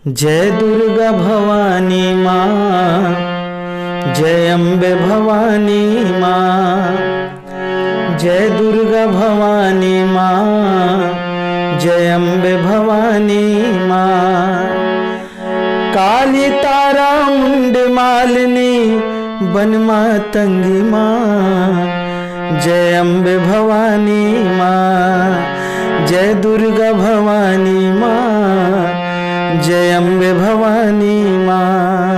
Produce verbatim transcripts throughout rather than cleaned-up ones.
जय दुर्गा भवानी माँ, जय अम्बे भवानी माँ, जय दुर्गा भवानी माँ, जय अम्बे भवानी माँ। काली तारा मुंड मालिनी बन मातंगी माँ, जय अम्बे भवानी माँ, जय दुर्गा भवानी माँ, जय अम्बे भवानी माँ।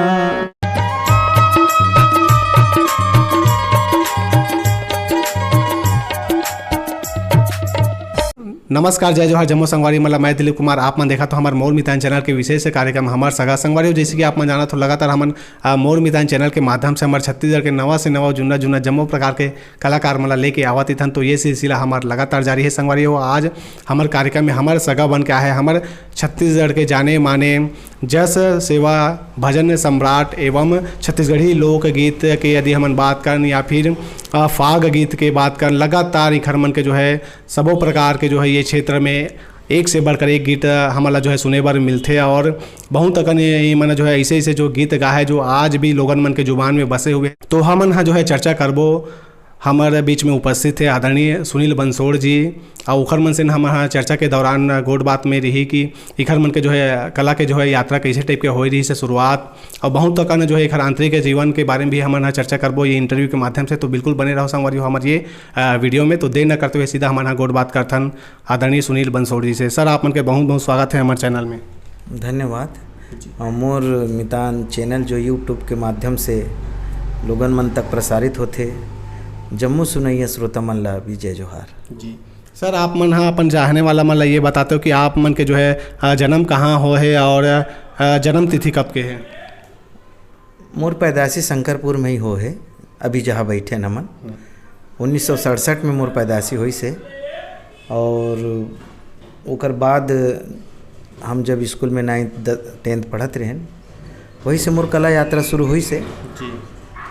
नमस्कार, जय जोहार, जम्मो संगवारी मन ला मैं दिलीप कुमार। आप मन देखत हो हमर मोर मितान चैनल के विशेष कार्यक्रम हमर सगा संगवारी हो। जैसे कि आप मन जानत हो, लगातार हमन, आ, मोर मितान चैनल के माध्यम से हमर छत्तीसगढ़ के नवा से नवा, जुन्ना जुन्ना जम्मो प्रकार के कलाकार मन ला लेके आवत इथन। तो ये सिलसिला हमर लगातार जारी है संगवारी हो। आज हमर कार्यक्रम में हमर सगा बन के आए है हमर छत्तीसगढ़ के जाने माने जस सेवा भजन सम्राट एवं छत्तीसगढ़ी लोकगीत के यदि हमन बात करन या फिर, आ, फाग गीत के बात करन, लगातार इखर मन के जो है सबो प्रकार के जो है ये क्षेत्र में एक से बढ़कर एक गीत हमन ला जो है सुने बर मिलथे और बहुत अकन ये, ये मन जो है ऐसे ऐसे जो गीत गा है जो आज भी लोगन मन के जुबान में बसे हुए। तो हमन हा जो है चर्चा करबो, हमर बीच में उपस्थित है आदरणीय सुनील बंसोड़ जी, और उखर मन से हम हा चर्चा के दौरान गोठ बात में रही कि इखर मन के जो है कला के जो है यात्रा कैसे टाइप के होए रही से शुरुआत और बहुत अकन जो है एखर आंतरिक जीवन के बारे में भी हमन हा चर्चा करबो ये इंटरव्यू के माध्यम से। तो बिल्कुल बने रहो संगवारी हो हमर ये, आ, वीडियो में। तो देर न करते हुए सीधा हमन हा गोठ बात करथन आदरणीय सुनील बंसोड़ जी से। सर, आप मन के बहुत बहुत स्वागत है हमर चैनल में। धन्यवाद। जी। और मोर मितान चैनल जो YouTube के माध्यम से लोगन मन तक प्रसारित होथे, जम्मो सुनैया श्रोता मन ला भी जय जोहार। जी। सर, आप मन हा अपन चाहने वाला मन ला ये बताते हो कि आप मन के जो है, आ, जन्म कहाँ हो है और, आ, जन्म तिथि कब के है? मोर पैदाशी शंकरपुर में ही हो है, अभी जहाँ बैठे न हमन। उन्नीस सौ सड़सठ में मोर पैदाशी होइस है और ओकर बाद हम जब स्कूल में नाइन्थ, द-, टेंथ पढ़त रहेन, वही से मोर कला यात्रा शुरू होइस है। जी।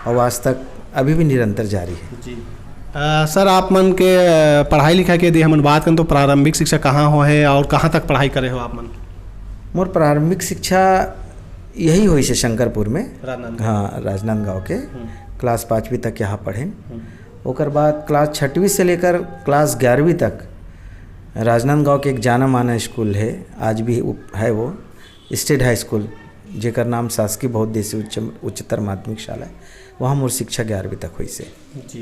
और आज तक अभी भी निरंतर जारी है। जी। अ, सर, आप मन के, अ, पढ़ाई लिखाई के यदि हमन बात करन तो प्रारंभिक शिक्षा कहाँ हो है और कहाँ तक पढ़ाई करे हो आप मन? मोर प्रारंभिक शिक्षा यही होइस है शंकरपुर में। राजनांदगांव। हाँ, राजनांदगांव के। हम्म। क्लास पाँचवीं तक यहाँ पढ़ेन। हम्म। ओकर बाद क्लास छठवीं से लेकर क्लास ग्यारहवीं तक राजनांदगांव के एक जाना माना स्कूल है, आज भी उप-, है वो, स्टेट हाई स्कूल, जेकर नाम शासकीय बहुउद्देशीय उच्च, उच्चतर माध्यमिक शाला है, वहाँ मोर शिक्षा ग्यारहवीं तक होइस है। जी।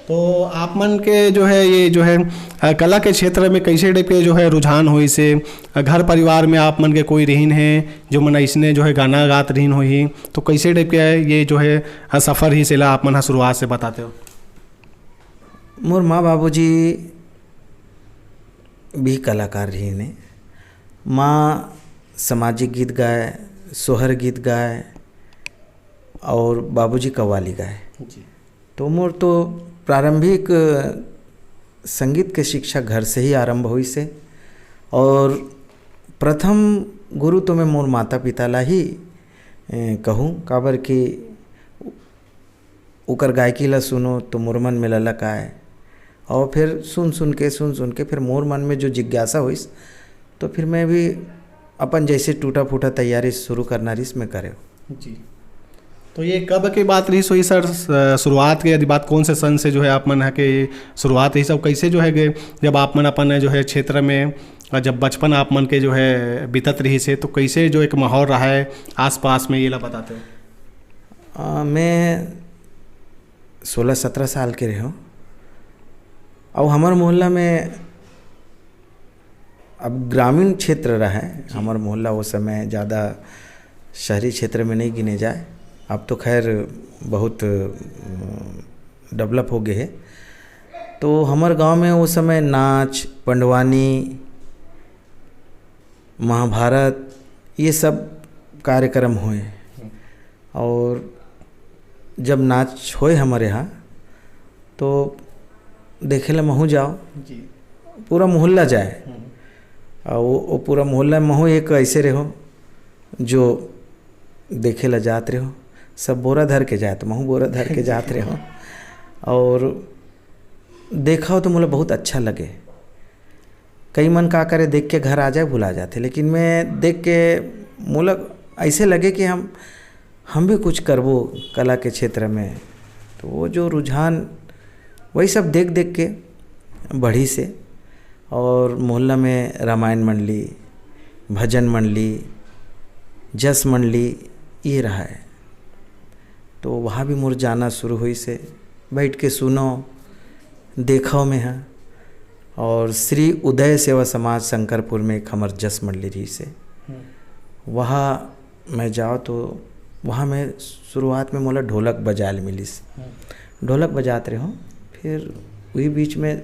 तो आप मन के जो है, ये जो है, अ, कला के क्षेत्र में कैसे टाइप के जो है रुझान होइस है? अ, घर परिवार में आप मन के कोई रहिन है जो मन अइसने जो है गाना गात रहिन होही, तो कैसे टाइप के है ये जो है, अ, सफर ही सेला आप मन हा शुरुआत से बताते हो? मोर माँ बाबूजी भी कलाकार रहिन हे। माँ सामाजिक गीत गाए, सोहर गीत गाए और बाबूजी कव्वाली गाए। जी। तो मोर तो प्रारंभिक संगीत के शिक्षा घर से ही आरंभ होइस हे और प्रथम गुरु तो मैं मोर माता पिता ला ही, ए, कहूँ, काबर कि ओकर गायकी ला सुनो तो मोर मन में ललक आए और फिर सुन सुन के, सुन सुन के फिर मोर मन में जो जिज्ञासा होइस, तो फिर मैं भी अपन जैसे टूटा फूटा तैयारी शुरू करना रहिस, मैं करे। जी। तो ये कब के बात रहिस होही सर, स-, शुरुआत के यदि बात कौन से सन से जो है आप मन ह के शुरुआत रहिस, और कैसे जो है गे-, जब आप मन अपन जो है क्षेत्र में, अ, जब बचपन आप मन के जो है बीतत रहिस हे, तो कैसे जो एक माहौल रहा है आसपास में, ये ला बताते हो? अ, मैं सोलह सत्रह साल के रहेंव, और हमारे मोहल्ला में अब ग्रामीण क्षेत्र रहे, जी। हमर मोहल्ला वो समय ज़्यादा शहरी क्षेत्र में नहीं गिने जाए। अब तो खैर बहुत, अ, डेवलप हो गए है। तो हमर गांव में वो समय नाच, पंडवानी, महाभारत, ये सब कार्यक्रम हुए। और जब नाच होए हमर यहाँ, तो देखे ला महू जाओ, जी। पूरा मोहल्ला जाए। हम्म। और वो, वो पूरा मोहल्ला महू एक ऐसे रहो, जो देखे ला जात रहो, सब बोरा धर के जाए, तो महू बोरा धर के जात रहो। और देखा हो तो मोला बहुत अच्छा लगे। कई मन का करे, देख के घर आ जाए, भुला जाते, लेकिन मैं देख के मोला ऐसे लगे कि हम हम भी कुछ करबो कला के क्षेत्र में। तो वो जो रुझान, वही सब देख देख के बढ़िस हे। और मोहल्ला में रामायण मंडली, भजन मंडली, जस मंडली, ये रहा है। तो वहाँ भी मोर जाना शुरू होइस हे, बैठ के सुनव, देखव में ह। और श्री उदय सेवा समाज शंकरपुर में एक हमर जस मंडली रहिस हे, वहाँ मैं जाओ तो वहाँ मैं शुरुआत में मोला ढोलक बजाए ल मिलिस। ढोलक बजात रहे हूँ, फिर वही बीच में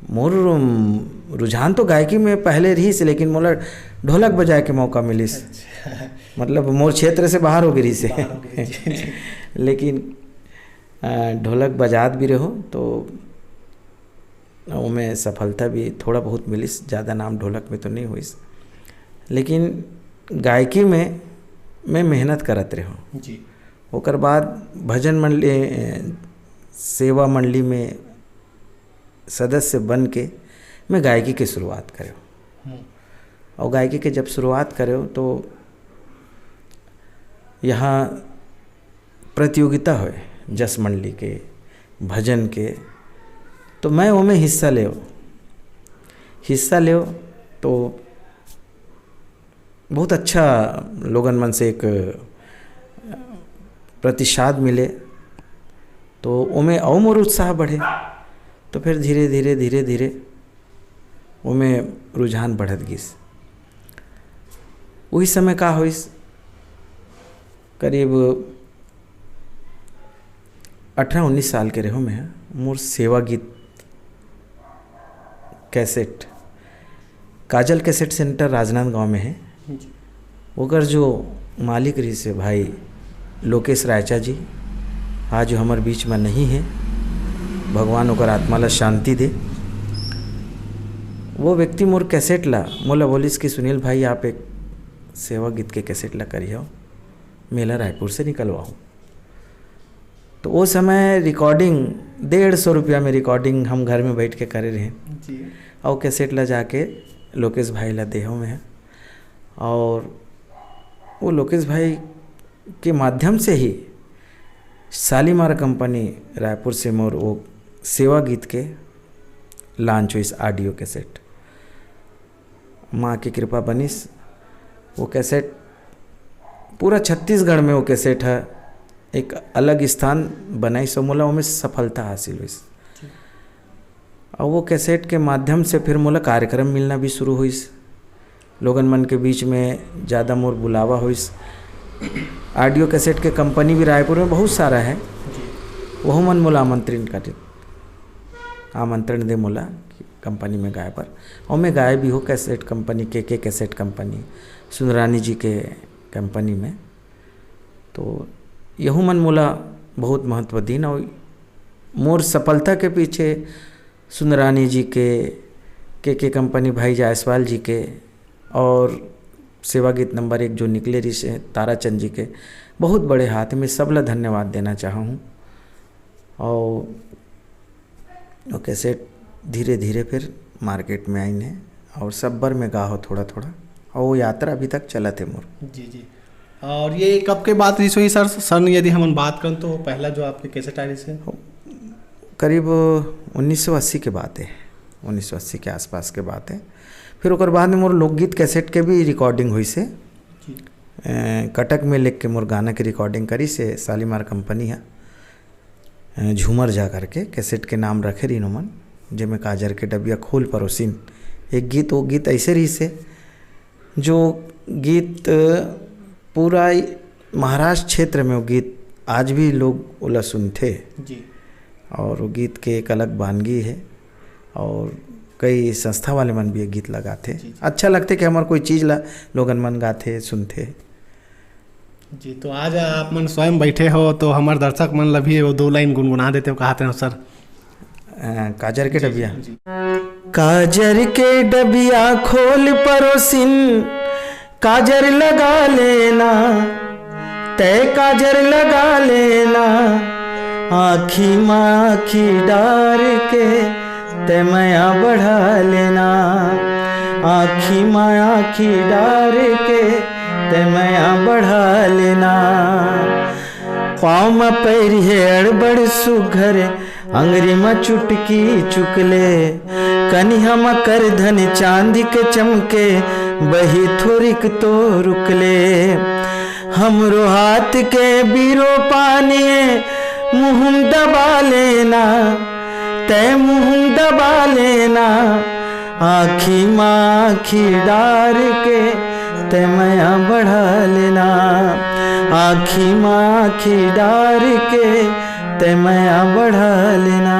मोर रुझान तो गायकी में पहले रहिस, लेकिन मोला ढोलक बजाए के मौका मिलिस। मतलब मोर क्षेत्र से बाहर हो गए रहिस हे। लेकिन ढोलक बजात भी रहो तो ओमे सफलता भी थोड़ा बहुत मिलिस, ज़्यादा नाम ढोलक में तो नहीं होइस, लेकिन गायकी में मैं मेहनत करत रहो। जी। ओकर बाद भजन मंडली, सेवा मंडली में सदस्य बन के मैं गायकी के शुरुआत करे। और गायकी के जब शुरुआत करे तो यहाँ प्रतियोगिता होए जस मंडली के, भजन के, तो मैं ओमे हिस्सा लेव। हिस्सा लेव तो बहुत अच्छा लोगन मन से एक प्रतिसाद मिले, तो ओमे अउ मोर उत्साह बढ़े। तो फिर धीरे धीरे, धीरे धीरे ओमे रुझान बढ़त गिस। वही समय का होइस, करीब अठारह उन्नीस साल के रहो मैं, मोर सेवा गीत कैसेट, काजल कैसेट सेंटर राजनांदगांव में है। ओकर जो मालिक रहिस हे भाई लोकेश रायचा जी, आज वो हमर बीच में नहीं है, भगवान ओकर आत्मा ला शांति दे। वो व्यक्ति मोर कैसेट ला मोला बोलिस कि सुनील भाई, आप एक सेवा गीत के कैसेट ला करियो, मेला रायपुर से निकलवाओ। तो वो समय रिकॉर्डिंग, डेढ़ सौ रुपया में रिकॉर्डिंग हम घर में बैठ के करे रहे। जी। और कैसेट ला जाके लोकेश भाई ला देहो में। और वो लोकेश भाई के माध्यम से ही शालीमार कंपनी रायपुर से मोर वो सेवा गीत के लॉन्च होइस, ऑडियो कैसेट। माँ की कृपा बनिस, वो कैसेट पूरा छत्तीसगढ़ में वो कैसेट ह एक अलग स्थान बनाइस, मोला ओमे सफलता हासिल होइस। और वो कैसेट के माध्यम से फिर मोला कार्यक्रम मिलना भी शुरू होइस। लोगन मन के बीच में ज़्यादा मोर बुलावा होइस। ऑडियो कैसेट के कंपनी भी रायपुर में बहुत सारा है, वहू मन मोला आमंत्रण कर, आमंत्रण दे मोला कंपनी में गाए बर। और मैं गाए भी हो कैसेट कंपनी, के के कैसेट कंपनी, सुंदरानी जी के कंपनी में। तो यहू मन मोला बहुत महत्व दीन। और मोर सफलता के पीछे सुंदरानी जी के, के के कंपनी भाई जायसवाल जी के, और सेवा गीत नंबर एक जो निकले रहिस हे ताराचंद जी के, बहुत बड़े हाथ में सबला धन्यवाद देना चाहूँ। और वो कैसेट धीरे धीरे फिर मार्केट में आइन हे और सब बर में गा हो थोड़ा थोड़ा, और वो यात्रा अभी तक चलत हे मोर। जी, जी। और ये कब के बात रहिस होही सर? सन यदि हमन बात करन तो पहला जो आपके कैसेट आ रहिस हे? करीब उन्नीस सौ अस्सी के बात है, उन्नीस सौ अस्सी के आसपास के बात है। फिर ओकर बाद में मोर लोकगीत कैसेट के भी रिकॉर्डिंग होइस हे। जी। अ, कटक में लेके मोर गाना के रिकॉर्डिंग करिस हे शालीमार कंपनी ह। अ, झूमर जा करके कैसेट के नाम रखे रहिन ओमन, जेमे काजर के डबिया खोल परोसिन। एक गीत, वो गीत ऐसे रहिस हे, जो गीत, अ, पूरा महाराष्ट्र क्षेत्र में वो गीत आज भी लोग ओला सुनथे। जी। और वो गीत के एक अलग बानगी है और कई संस्था वाले मन भी ये गीत लगाथे। जी, जी। अच्छा लगथे कि हमर कोई चीज ला लोगन मन गाथे, सुनथे। जी, तो आज आप मन स्वयं बैठे हो, तो हमर दर्शक मन ला भी वो दो लाइन गुनगुना देते हो, कहाते हो सर? अ, काजर के जी, डबिया। जी। काजर के डबिया खोल परोसिन, काजर लगा लेना, तय काजर लगा लेना, आँखी मा आँखी डार के तय मया बढ़ा लेना, आँखी मा आँखी डार के पाँव म पैरी हे अड़बड़ सुघर, अंगरी म चुटकी चुकले। कनिहा म करधन चांदी के चमके, बही थोरिक तो रुकले। हमरो हाथ के बीरो पानी, मुँह म दबा लेना, तै मुँह म दबा लेना। आँखी म आँखी डार के तै मया बढ़ा लेना, आँखी म आँखी डार के तै मया बढ़ा लेना।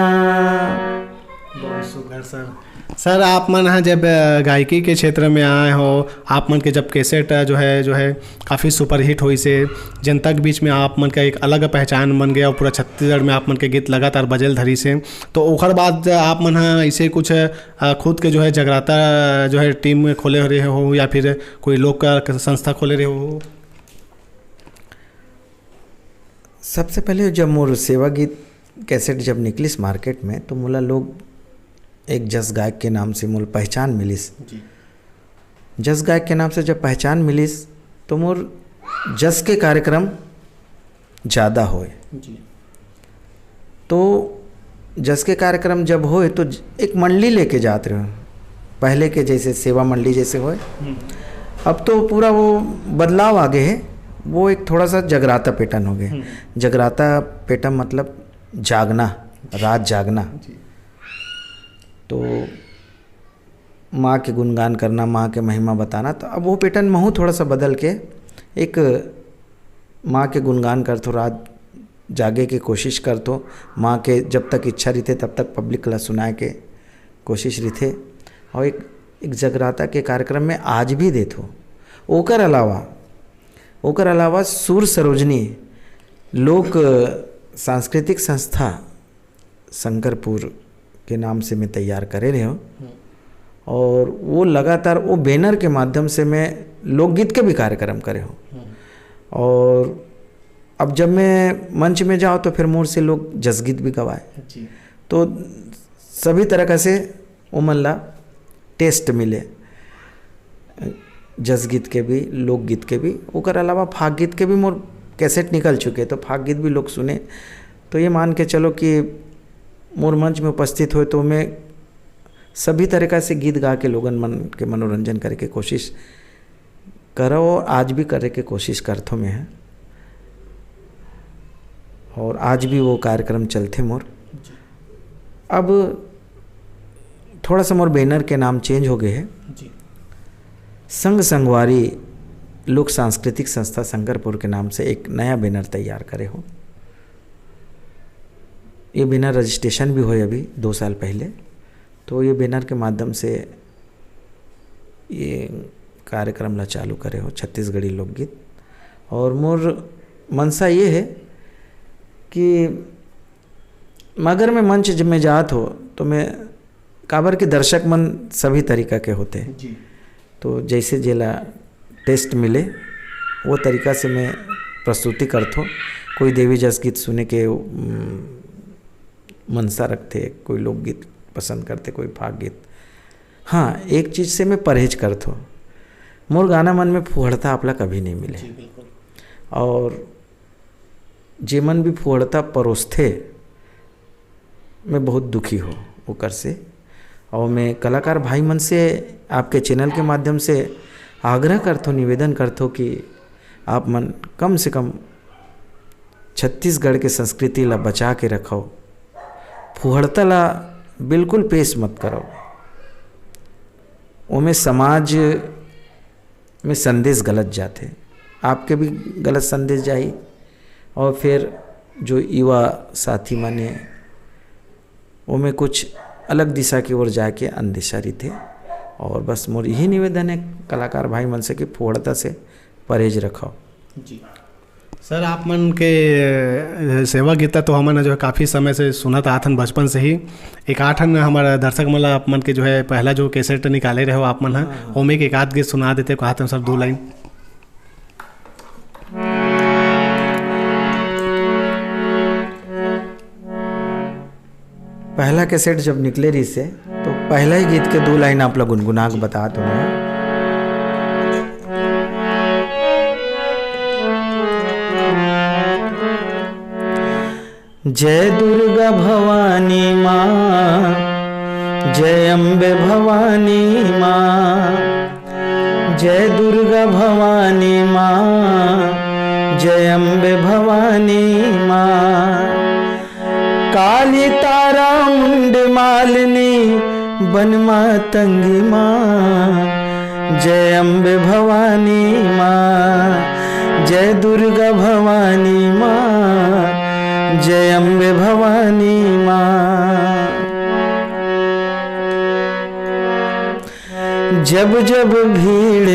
बहुत सुघर सर। सर, आप मन ह जब, अ, गायकी के क्षेत्र में आए हो, आप मन के जब कैसेट, अ, जो है, जो है काफ़ी सुपरहिट होइस हे, जनता के बीच में आप मन का एक अलग पहचान बन गया और पूरा छत्तीसगढ़ में आप मन के गीत लगातार बजल धरिस हे, तो ओकर बाद आप मन ह ऐसे कुछ, अ, खुद के जो है जगराता, अ, जो है टीम खोले रहे हो या फिर कोई लोक का संस्था खोले रहे हो? सबसे पहले जब मोर सेवा गीत कैसेट जब निकलिस मार्केट में, तो मोला लोग एक जस गायक के नाम से मोला पहचान मिलिस। जी। जस गायक के नाम से जब पहचान मिलिस, तो मोर जस के कार्यक्रम ज़्यादा होए। जी। तो जस के कार्यक्रम जब होए, तो ज-, एक मंडली लेके जात रहे। पहले के जैसे सेवा मंडली जैसे होए, हम्म। अब तो पूरा वो बदलाव आ गए है। वो एक थोड़ा सा जगराता पैटर्न हो गए। हम्म। जगराता पैटर्न मतलब जागना, जी। रात जागना। जी। तो माँ के गुणगान करना, माँ के महिमा बताना, तो अब वो पैटर्न महू थोड़ा सा बदल के एक माँ के गुणगान करथो, रात जागे के कोशिश करथो, माँ के जब तक इच्छा रहिथे तब तक पब्लिक ला सुनाए के कोशिश रहिथे। और एक, एक जगराता के कार्यक्रम में आज भी देथो। ओकर अलावा, ओकर अलावा सुर सरोजनी लोक सांस्कृतिक संस्था शंकरपुर के नाम से मैं तैयार करे रहे हूँ। हम्म। और वो लगातार वो बैनर के माध्यम से मैं लोकगीत के भी कार्यक्रम करे हूँ। हम्म। और अब जब मैं मंच में जाऊँ तो फिर मोर से लोग जसगीत भी गवाए। जी। तो सभी तरह का से ओमन ला टेस्ट मिले, जसगीत के भी, लोकगीत के भी। ओकर अलावा फाग गीत के भी मोर कैसेट निकल चुके, तो फाग गीत भी लोग सुने। तो ये मान के चलो कि मोर मंच में उपस्थित होए तो मैं सभी तरीका से गीत गा के लोगन मन के मनोरंजन करे के कोशिश करव और आज भी करे के कोशिश करथो मैं ह। और आज भी वो कार्यक्रम चलथे मोर। जी। अब थोड़ा सा मोर बैनर के नाम चेंज हो गए है। जी। संग संगवारी लोक सांस्कृतिक संस्था शंकरपुर के नाम से एक नया बैनर तैयार करे हो। ये बैनर रजिस्ट्रेशन भी होए अभी दो साल पहले, तो ये बैनर के माध्यम से ये कार्यक्रम ला चालू करे हो, छत्तीसगढ़ी लोकगीत। और मोर मनसा ये है कि अगर मैं मंच जब मैं जात हो तो मैं, काबर के दर्शक मन सभी तरीका के होते हैं। जी। तो जैसे जेला टेस्ट मिले वो तरीका से मैं प्रस्तुति करथो। कोई देवी जस गीत सुने के उम, मनसा रखथे, कोई लोकगीत पसंद करथे, कोई फाग गीत। हाँ, एक चीज से मैं परहेज करथो, मोर गाना मन में फुहड़ता आपला कभी नहीं मिले। जी, बिल्कुल। और जेमन भी फुहड़ता परोसथे, मैं बहुत दुखी हो ओकर से। और मैं कलाकार भाई मन से आपके चैनल के माध्यम से आग्रह करथो, निवेदन करथो कि आप मन कम से कम छत्तीसगढ़ के संस्कृति ला बचा के रखव, फुहड़ता ला बिल्कुल पेश मत करव। ओमे समाज में संदेश गलत जाथे, आपके भी गलत संदेश जाही और फिर जो युवा साथी मन हे ओमे कुछ अलग दिशा की ओर जाके अंदेशा रहिथे। और बस मोर यही निवेदन है कलाकार भाई मन से कि फुहड़ता से परहेज रखव। जी। सर, आप मन के, अ, सेवा गीत तो हमन जो है काफ़ी समय से सुनत आथन बचपन से ही। एक आठन हमारा दर्शक मन ला आप मन के जो है पहला जो कैसेट निकाले रहे हो आप मन ह, हाँ, हाँ। ओमे के एक आध गीत सुना देते, कहा थे सर दो लाइन। पहला कैसेट जब निकले रहिसे, तो पहला ही गीत के दो लाइन आप ला गुनगुना के बता दो। जय दुर्गा भवानी माँ, जय अम्बे भवानी माँ, जय दुर्गा भवानी माँ, जय अम्बे भवानी माँ। काली तारा मुंड मालिनी बन मातंगी माँ, जय अम्बे भवानी माँ, जय दुर्गा भवानी माँ, जय अम्बे भवानी माँ। जब जब भीड़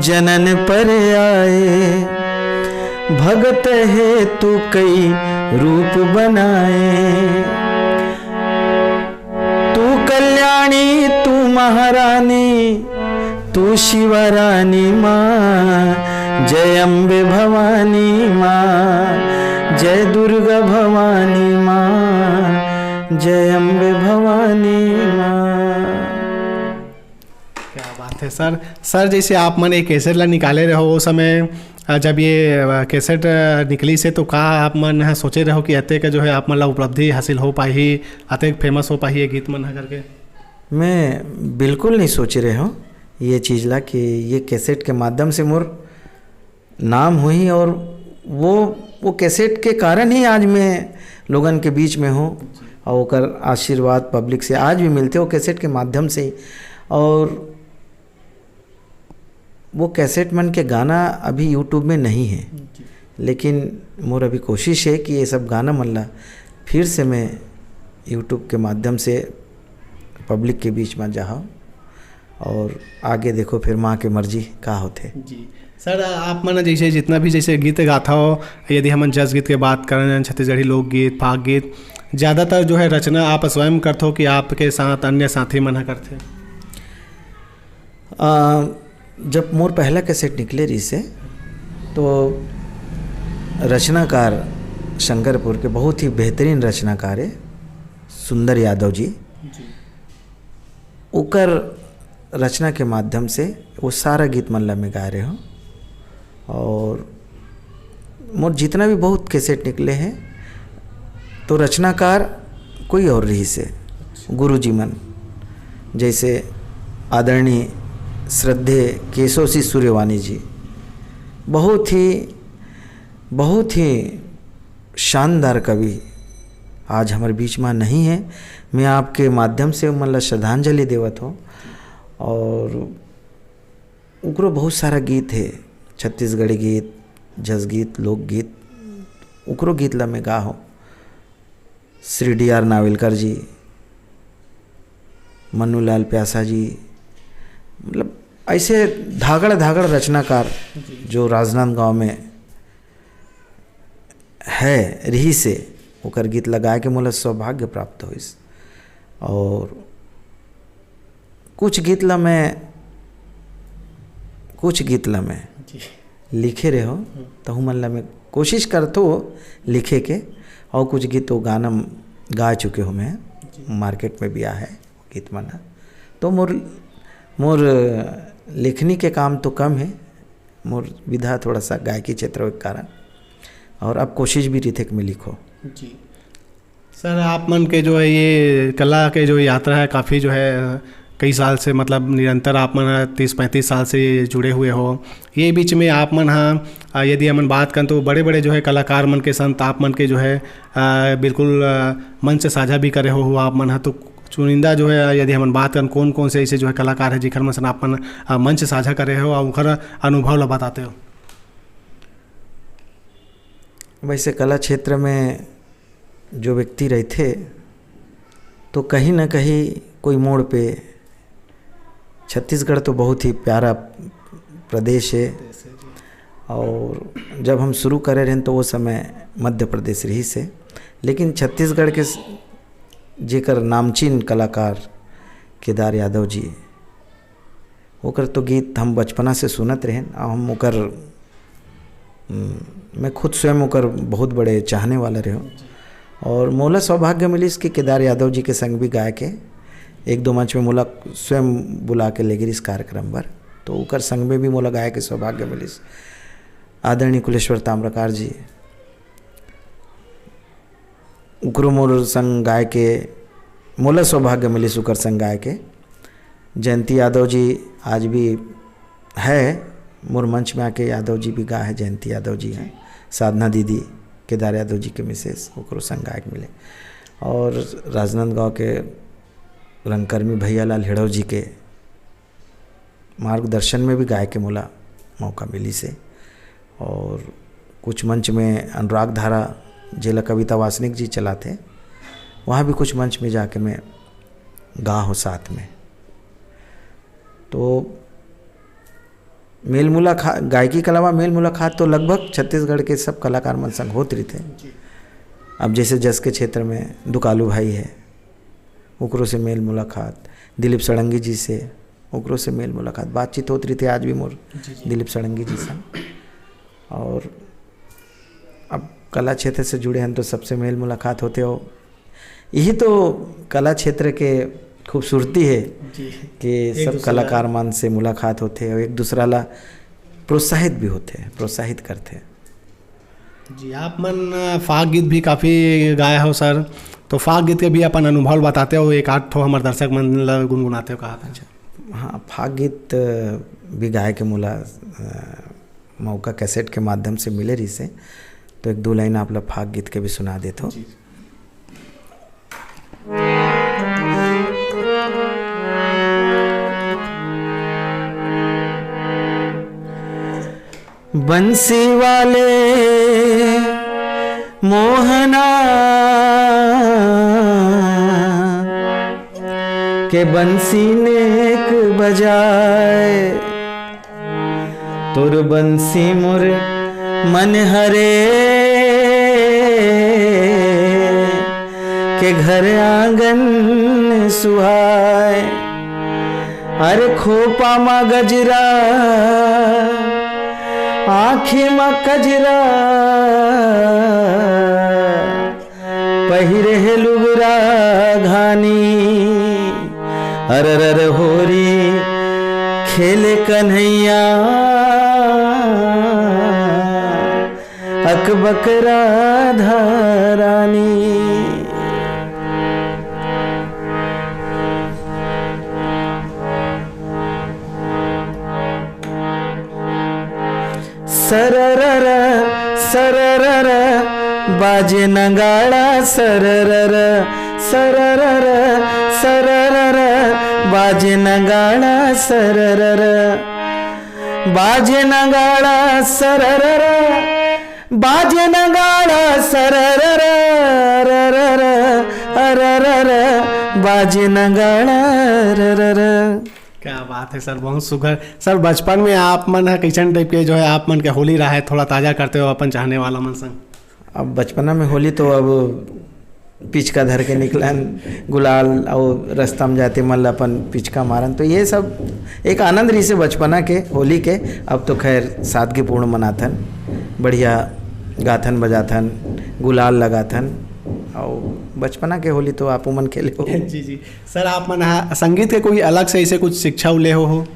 जनन पर आए, भगत हेतु कई रूप बनाए। तू कल्याणी, तू महारानी, तू शिवरानी माँ, जय अम्बे भवानी माँ, जय दुर्गा भवानी माँ, जय अम्बे भवानी माँ। क्या बात है सर। सर, जैसे आप मन एक कैसेट ला निकाले रहो, वो समय, अ, जब ये, अ, कैसेट, अ, निकली से, तो का आप मन ह सोचे रहो कि अतेक जो है आप मन ला उपलब्धि हासिल हो पाही, अतेक फेमस हो पाही ये गीत मन ह करके? मैं बिल्कुल नहीं सोचे रहे हूँ ये चीज़ ला कि ये कैसेट के माध्यम से मोर नाम हुई और वो, वो कैसेट के कारण ही आज मैं लोगन के बीच में हूँ और ओकर आशीर्वाद पब्लिक से आज भी मिलते, वो कैसेट के माध्यम से ही। और वो कैसेट मन के गाना अभी YouTube में नहीं है, लेकिन मोर अभी कोशिश है कि ये सब गाना मन ला फिर से मैं YouTube के माध्यम से पब्लिक के बीच में जाऊँ और आगे देखो फिर माँ के मर्जी का होथे। जी। सर, आप मन जैसे जितना भी जैसे गीत गाथा हो, यदि हमन जस गीत के बात करन, छत्तीसगढ़ी लोकगीत, फाग गीत, ज़्यादातर जो है रचना आप स्वयं करथो कि आपके साथ अन्य साथी मन ह करथे? आ, जब मोर पहला कैसेट निकले रहिस हे, तो रचनाकार शंकरपुर के बहुत ही बेहतरीन रचनाकार है सुंदर यादव जी। जी। ओकर रचना के माध्यम से वो सारा गीत मन ला मैं गाए रहे हूँ। और मोर जितना भी बहुत कैसेट निकले हैं, तो रचनाकार कोई और रहिस हे, गुरु जी मन, जैसे आदरणीय श्रद्धेय केशव सिंह सूर्यवानी जी, बहुत ही, बहुत ही शानदार कवि आज हमर बीच में नहीं है। मैं आपके माध्यम से उमन ला श्रद्धांजलि देवत हूँ। और उकरो बहुत सारा गीत है, छत्तीसगढ़ी गीत, जस गीत, लोकगीत, उकरो गीत ला मैं गा हो। श्री डी आर नावलकर जी, मन्नूलाल प्यासा जी, मतलब ऐसे धागड़ धागड़ रचनाकार जी। जो राजनांदगांव में है, रहिस हे, ओकर गीत ला गाए के मोला सौभाग्य प्राप्त होइस। और कुछ गीत ला मैं, कुछ गीत ला मैं जी। लिखे रहे हो, हम्म। तहु मन ला मैं कोशिश करथो लिखे के, और कुछ गीत वो गाना गा चुके हो मैं, जी। मार्केट में भी आ है गीत मन ह। तो मोर, मोर लेखनी के काम तो कम है, मोर विधा थोड़ा सा गायकी क्षेत्र के कारण, और अब कोशिश भी रहिथे कि मैं लिखो। जी। सर, आप मन के जो है ये कला के जो यात्रा है, काफ़ी जो है कई साल से, मतलब निरंतर आप मन तीस पैंतीस साल से ये जुड़े हुए हो। ये बीच में आप मन हा, आ, यदि हमन बात करन तो बड़े-बड़े जो है कलाकार मन के संग आप मन के जो है, आ, बिल्कुल, आ, मंच साझा भी करे हो, हो आप मन हा। तो चुनिंदा जो है यदि हमन बात करन कौन-कौन से ऐसे जो है कलाकार है जेकर मन संग आप मन, आ, मंच साझा करे हो और उनकर अनुभव ला बताते हो? वैसे कला क्षेत्र में जो व्यक्ति रहिथे, तो कहीं ना कहीं कोई मोड़ पे, छत्तीसगढ़ तो बहुत ही प्यारा प्रदेश है, और जब हम शुरू करे रहेन, तो वो समय मध्य प्रदेश रहिस हे, लेकिन छत्तीसगढ़ के स-, जेकर नामचीन कलाकार केदार यादव जी, ओकर तो गीत हम बचपना से सुनत रहेन, और हम ओकर, हम्म, मैं खुद स्वयं ओकर बहुत बड़े चाहने वाला रहे हूँ। और मोला सौभाग्य मिलिस कि केदार यादव जी के संग भी गाय के एक दो मंच में मोला स्वयं बुला के ले गिरिस कार्यक्रम बर, तो ओकर संग में भी मोला गाय के सौभाग्य मिलिस। आदरणीय कुलेश्वर ताम्रकार जी, उकरो मोर संग गाय के, मोला सौभाग्य मिलिस उकर संग गाय के। जयंती यादव जी आज भी है, मोर मंच में आके यादव जी भी गा है, जयंती यादव जी हैं, साधना दीदी, केदार यादव जी के मिसेस, ओकरो संग गायक मिले। और राजनांदगांव के रंगकर्मी भैया लाल हिड़व जी के मार्गदर्शन में भी गाय के मोला मौका मिलिस हे। और कुछ मंच में अनुराग धारा, जेला कविता वासनिक जी चलाथे, वहाँ भी कुछ मंच में जाके मैं गा हूँ साथ में। तो मेल मुलाकात, गायकी के अलावा मेल मुलाकात तो लगभग छत्तीसगढ़ के सब कलाकार मन संग होत रहिथे। अब जैसे जस के क्षेत्र में दुकालू भाई है, ओकरो से मेल मुलाकात, दिलीप सड़ंगी जी से, ओकरो से मेल मुलाकात, बातचीत होत रहिथे आज भी मोर जी, जी। दिलीप सड़ंगी जी संग। और अब कला क्षेत्र से जुड़े हैं तो सबसे मेल मुलाकात होथे हो। यही तो कला क्षेत्र के खूबसूरती है जी। कि एक सब दूसरा कलाकार मन से मुलाकात होथे और एक दूसरा ला प्रोत्साहित भी होथे, प्रोत्साहित करथे। जी, आप मन, अ, फाग गीत भी काफ़ी गाए हो सर, तो फाग गीत के भी अपन अनुभव बताते हो, एक आध ठो हमर दर्शक मन ला गुनगुनाते हो, कहा था। अच्छा। हाँ, फाग गीत, अ, भी गाए के मोला, अ, मौका कैसेट के माध्यम से मिले रहिस हे, तो एक दो लाइन आप ला फाग गीत के भी सुना देत हो। जी। बंसी वाले मोहना के बंसी नेक बजाए, तोर बंसी मोर मन हरे के घर आंगन सुहाए। अरे खोपा मा गजरा, आँखी मा कजरा, पहिरे हे लुगरा घानी। अररर होरी खेले कन्हैया, अकबक राधा रानी। सररर, सररर, बाजे नगाड़ा सररर, सररर, सररर, बाजे नगाड़ा सररर, बाजे नगाड़ा सररर, बाजे नगाड़ा सररर, ररर, अररर, बाजे नगाड़ा ररर। क्या बात है सर, बहुत सुघर। सर, बचपन में आप मन ह कैसन टाइप के जो है आप मन के होली रहा है, थोड़ा ताजा करते हो अपन चाहने वाला मन संग। अब बचपना में होली तो अब पिचका धर के निकलन, गुलाल अउ रस्ता में जाते मन ल अपन पिचका मारन, तो ये सब एक आनंद रहिसे बचपना के होली के। अब तो खैर सादगीपूर्ण मनाथन, बढ़िया गाथन बजाथन, गुलाल लगाथन, अउ बचपना के होली तो आप मन खेले हो। जी, जी। सर, आप मन ह संगीत के कोई अलग से ऐसे कुछ शिक्षा ले हो, हो?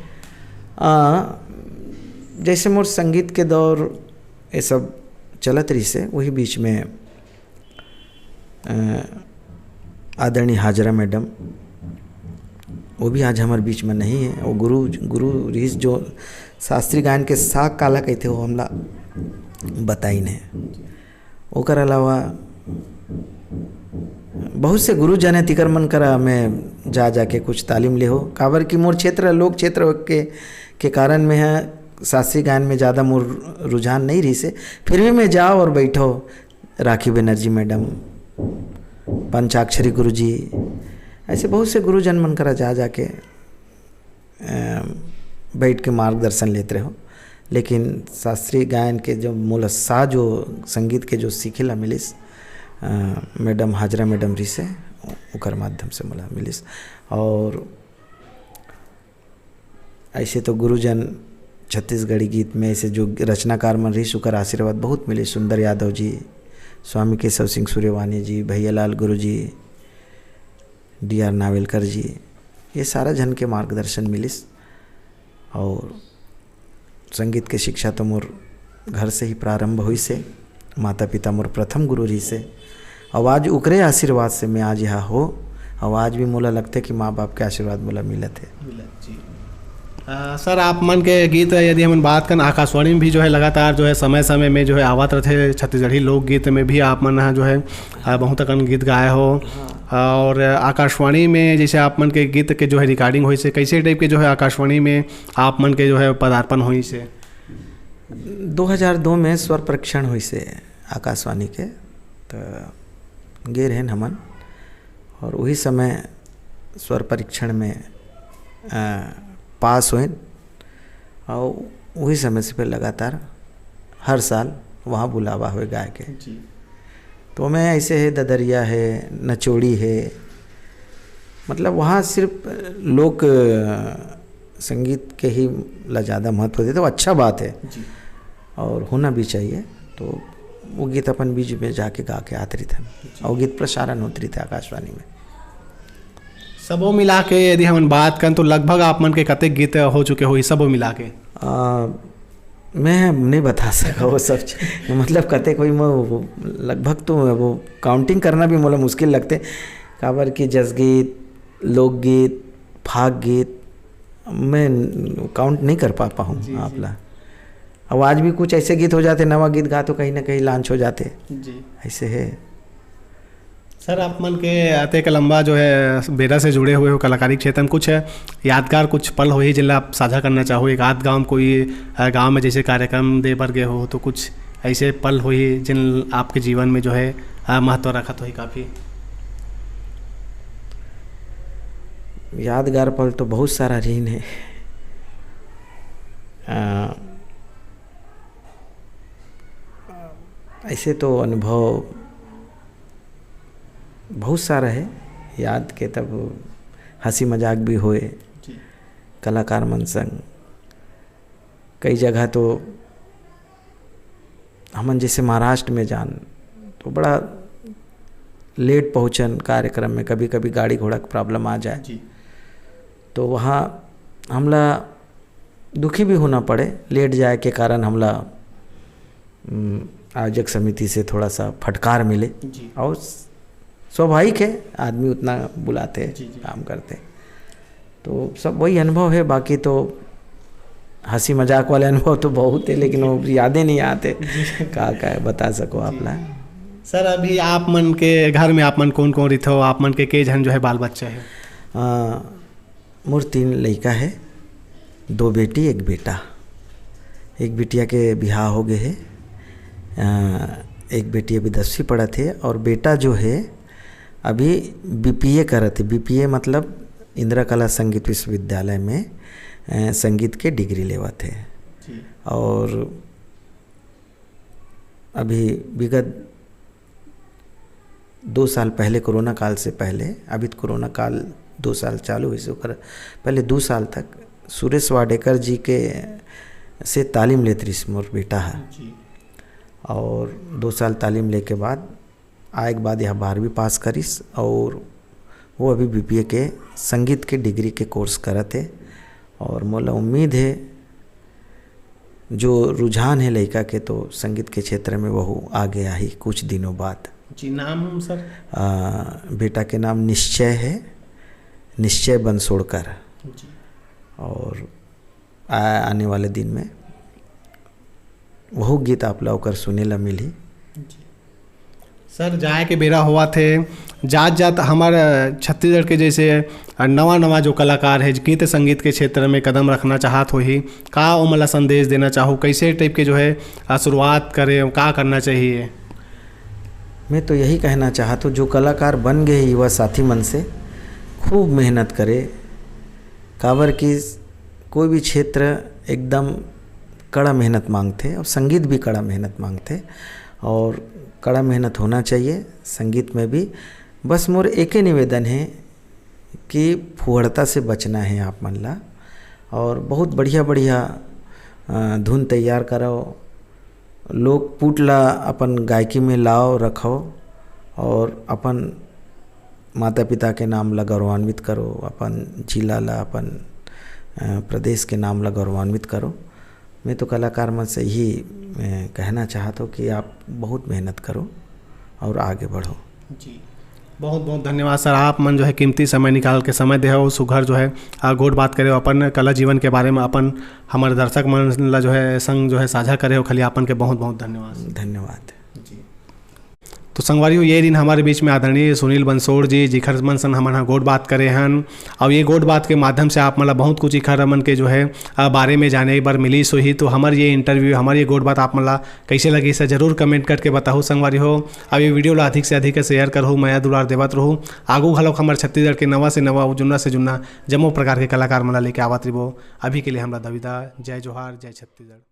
आ, जैसे मोर संगीत के दौर ये सब चलत रहिसे, वही बीच में, अ, आदरणीय हाजरा मैडम, वो भी आज हमारे बीच में नहीं है। वो गुरु, गुरु रहिस जो शास्त्रीय गायन के साग काला कहते हो हमला बताइन है। ओकर अलावा बहुत से गुरुजन है, तिकर मन करा मैं जा जाके कुछ तालीम ले हो, काबर कि मोर क्षेत्र लोक क्षेत्र के, के कारण में है शास्त्रीय गायन में ज़्यादा मोर रुझान नहीं रहिसे। फिर भी मैं जाओ और बैठो, राखी बनर्जी मैडम, पंचाक्षरी गुरुजी, ऐसे बहुत से गुरुजन मन करा जा जाके, अ, बैठ के मार्गदर्शन लेत रहो। लेकिन शास्त्रीय गायन के जो मूल सा जो संगीत के जो सीखे ला मिलिस, अ, मैडम हाजरा मैडम रहिसे, ओकर माध्यम से मोला मिलिस। और ऐसे तो गुरुजन छत्तीसगढ़ी गीत में ऐसे जो रचनाकार मन रहिस, ओकर आशीर्वाद बहुत मिले। सुंदर यादव जी, स्वामी केशव सिंह सूर्यवानी जी, भैयालाल गुरु जी, डी आर नावेलकर जी, ये सारा झन के मार्गदर्शन मिलिस। और संगीत के शिक्षा तो मोर घर से ही प्रारंभ होइस हे। माता पिता मोर प्रथम गुरु रहिस हे। आवाज उकरे आशीर्वाद से मैं आज यहाँ हो। आवाज भी मोला लगते कि माँ बाप के आशीर्वाद मोला मिलत है। मिलत जी। सर, आप मन के गीत यदि हमन बात करन, आकाशवाणी में भी जो है लगातार जो है समय समय में जो है आवत रहते, छत्तीसगढ़ी लोकगीत में भी आप मन जो है बहुत अकन गीत गाए हो। हाँ। और आकाशवाणी में जैसे आप मन के गीत के जो है रिकॉर्डिंग हुई से, कैसे टाइप के जो है आकाशवाणी में आप मन के जो है पदार्पण हुई से? दो हज़ार दो में स्वर परीक्षण हुई से आकाशवाणी के, तो गे रहेन हमन और वही समय स्वर परीक्षण में आ, पास होएन और वही समय से फिर लगातार हर साल वहाँ बुलावा हुए गाय के। जी। तो मैं ऐसे है, ददरिया है, नचोड़ी है, मतलब वहाँ सिर्फ लोक संगीत के ही ला ज़्यादा महत्व देते, वो अच्छा बात है। जी। और होना भी चाहिए। तो वो गीत अपन बीच में जाके गा के आत रही थे और गीत प्रसारण होते रही थे आकाशवाणी में। सबो मिला के यदि हमन बात करन तो लगभग आप मन के कतेक गीत हो चुके हो सबो मिला के? आ, मैं नहीं बता सका वो सब। मतलब कतेक कोई मैं लगभग तो वो काउंटिंग करना भी मोला मुश्किल लगते, काबर कि जसगीत, लोकगीत, फाग गीत मैं काउंट नहीं कर पा पाऊँ। आप ला आवाज भी कुछ ऐसे गीत हो जाते, नवा गीत गा तो कहीं ना कहीं लॉन्च हो जाते। जी। ऐसे है। सर, आप मन के अतेक लंबा जो है बेरा से जुड़े हुए हो कलाकारी क्षेत्र में, कुछ यादगार कुछ पल होही जिनला आप साझा करना चाहो? एक आध गांव, कोई गांव में जैसे कार्यक्रम दे बर गए हो तो कुछ ऐसे पल होही जिन आपके जीवन में जो है महत्व रखत होही काफी? यादगार पल तो बहुत सारा रहीन है। आ, ऐसे तो अनुभव बहुत सारा है याद के, तब हंसी मजाक भी होए कलाकार मन संग। कई जगह तो हमन जैसे महाराष्ट्र में जान तो बड़ा लेट पहुँचन कार्यक्रम में, कभी कभी गाड़ी घोड़ा का प्रॉब्लम आ जाए जी। तो वहाँ हमला दुखी भी होना पड़े, लेट जाए के कारण हमला आयोजक समिति से थोड़ा सा फटकार मिले जी। और स्वाभाविक है, आदमी उतना बुलाते हैं जी, जी। काम करते हैं, तो सब वही अनुभव है। बाकी तो हंसी मजाक वाले अनुभव तो बहुत है, लेकिन वो यादें नहीं आते। का का है, बता सको आप ना। सर, अभी आप मन के घर में आप मन कौन कौन रहिथो? आप मन के के झन जो है बाल बच्चा है? आ, मोर तीन लइका है, दो बेटी एक बेटा। एक बिटिया के बिहाव हो गए है, एक बेटी अभी दसवीं पढ़त है और बेटा जो है अभी बीपीए करत है। बीपीए मतलब इंदिरा कला संगीत विश्वविद्यालय में संगीत के डिग्री लेवत है। और अभी विगत दो साल पहले, कोरोना काल से पहले, अभी तो कोरोना काल दो साल चालू हुई से, ओकर पहले दो साल तक सुरेश वाडेकर जी के से तालीम लेत रहिस मोर बेटा है। और दो साल तालीम लेके बाद आए के बाद यहाँ बारहवीं पास करिस और वो अभी बीपीए के संगीत के डिग्री के कोर्स करत है। और मोला उम्मीद है जो रुझान है लइका के, तो संगीत के क्षेत्र में वहू आगे आही कुछ दिनों बाद। जी, नाम सर? आ, बेटा के नाम निश्चय है, निश्चय बंसोड़कर। जी। और आ, आने वाले दिन में वहू गीत आप ला ओकर सुने ला मिलही। जी। सर, जाए के बेरा होवत हे, जात जात हमर छत्तीसगढ़ के जैसे नवा नवा जो कलाकार है गीत संगीत के क्षेत्र में कदम रखना चाहत होही, का ओमन ला संदेश देना चाहो? कैसे टाइप के जो है शुरुआत करे, का करना चाहिए? मैं तो यही कहना चाहत हूँ, जो कलाकार बन गए युवा साथी मन से खूब मेहनत करे, काबर कि कोई भी क्षेत्र एकदम कड़ा मेहनत मांगथे और संगीत भी कड़ा मेहनत मांगथे और कड़ा मेहनत होना चाहिए संगीत में भी। बस मोर एके निवेदन है कि फुहड़ता से बचना है आप मन ला और बहुत बढ़िया बढ़िया धुन तैयार करो, लोक पुट ला अपन गायकी में लाओ, रखो और अपन माता पिता के नाम ला गौरवान्वित करो, अपन जिला ला, अपन प्रदेश के नाम ला गौरवान्वित करो। मैं तो कलाकार मन से यही कहना चाहत हूँ कि आप बहुत मेहनत करो और आगे बढ़ो। जी, बहुत बहुत धन्यवाद सर, आप मन जो है कीमती समय निकाल के समय देहव, सुघर जो है आ, गोठ बात करे, अपन कला जीवन के बारे में अपन हमर दर्शक मन ला जो है संग जो है साझा करे हो, खाली आपन के बहुत बहुत धन्यवाद। धन्यवाद। जी। तो संगवारी हो, ये दिन हमारे बीच में आदरणीय सुनील बंसोड़ जी, जिखर मन सन हमन ह गोठ बात करे हन, और ये गोठ बात के माध्यम से आप मन ला बहुत कुछ इखर मन के जो है आ, बारे में जाने बर मिलिस होही। तो हमर ये इंटरव्यू, हमर ये गोठ बात आप मन ला कैसे लगिस, जरूर कमेंट करके बताहू संगवारी हो। अब ये वीडियो ला अधिक से अधिक शेयर करहू, मया दुलार देवत रहू। आगू घलोक हमर छत्तीसगढ़ के नवा से नवा, जुन्ना से जुन्ना जम्मो प्रकार के कलाकार मन ला लेके आवत रहिबो। अभी के लिए हमरा दविदा, जय जोहार, जय छत्तीसगढ़।